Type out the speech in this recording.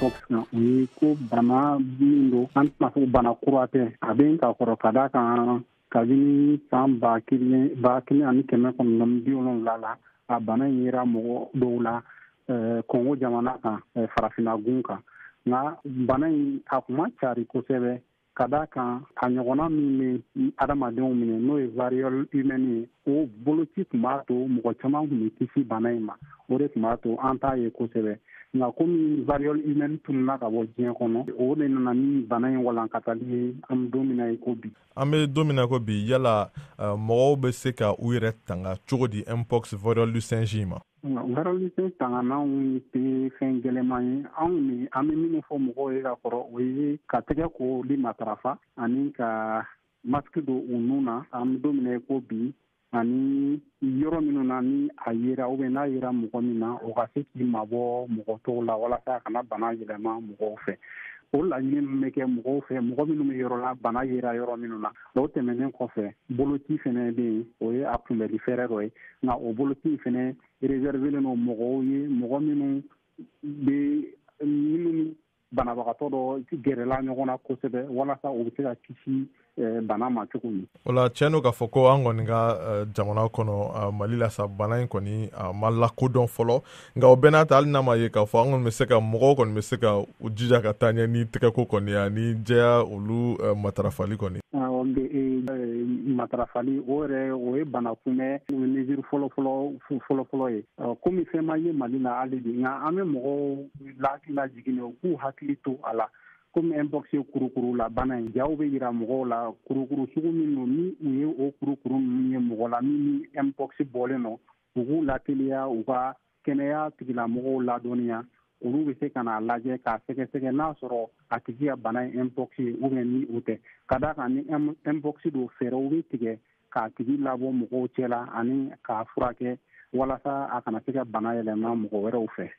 mpox kan, o ye ko bana min don, an tɛna fɔ bana kura tɛ, a bɛ ka kɔrɔ, ka d'a kan kabini san 1970 la, a bana in yera mɔgɔ dɔw la Kɔngo jamana kan, farafinna gun kan. Nka bana in, a kun ma cari kosɛbɛ, ka d'a kan a ɲɔgɔnna min bɛ adamadenw minɛ, n'o ye variole humaine ye, o boloci tun b'a to mɔgɔ caman tun bɛ kisi bana in ma. O de tun b'a to an t'a ye kosɛbɛ. Nka komi variole humaine tununna ka bɔ diɲɛ kɔnɔ, o de nana ni bana in walankatali ye an bɛ don min na i ko bi. An bɛ don min na ko bi, yala mɔgɔw bɛ se ka u yɛrɛ tanga cogo di mpox, variole du singe ma? Variole du singe tangananw tɛ fɛn gɛlɛman ye. Anw ni an bɛ minnu fɔ mɔgɔw ye ka kɔrɔ, o ye ka tɛgɛ koli matarafa ani ka masque don u nun na an bɛ don min na i ko bi, ani yɔrɔ minnu na ni a yera ou bien n'a yera mɔgɔ min na, o ka se k'i mabɔ mɔgɔ tɔw la walasa a kana bana yɛlɛma mɔgɔw fɛ. O laɲini min bɛ kɛ mɔgɔw fɛ, mɔgɔ minnu bɛ yɔrɔ la bana yera yɔrɔ minnu na. O tɛmɛnen kɔfɛ, boloci fɛnɛ bɛ yen, o ye a kunbɛli fɛɛrɛ dɔ ye. Nka o boloci fɛnɛ réservélen don mɔgɔw ye, mɔgɔ minnu bɛ minnu ni banabagatɔ dɔ gɛrɛla ɲɔgɔn na kosɛbɛ, walasa u bɛ se ka kisi bana ma cogo min. O la, tiɲɛ don k'a fɔ ko an kɔni ka jamana kɔnɔ, Mali la sa, bana in kɔni a ma lakodɔn fɔlɔ. Nka o bɛɛ n'a ta, hali n'a ma ye k'a fɔ an kɔni bɛ se ka, mɔgɔw kɔni bɛ se ka u jija ka taa ɲɛ ni tɛgɛko kɔni ani jɛya, olu matarafali kɔni. Matarafali, o yɛrɛ, o ye bana kunbɛn mesure fɔlɔ-fɔlɔ fɔlɔ-fɔlɔ ye. Komi fɛn ma ye Mali la hali bi, nka an bɛ mɔgɔw lajigin u k'u hakili to a la. Komi mpox ye kurukuru la bana ye, jaw bɛ yira mɔgɔw la, kurukuru sugu min don, ni u ye o kurukuru ninnu ye mɔgɔ la min ni mpox bɔlen don, u k'u lateliya u ka kɛnɛya tigilamɔgɔw ladɔnniya. Olu bɛ se ka n'a lajɛ k'a sɛgɛsɛgɛ n'a sɔrɔ a tigi ka bana ye mpox ye ou bien ni o tɛ. Ka d'a kan ni mpox don, fɛɛrɛw bɛ tigɛ k'a tigi labɔ mɔgɔw cɛ la ani k'a furakɛ walasa a kana se ka bana yɛlɛma mɔgɔ wɛrɛw fɛ.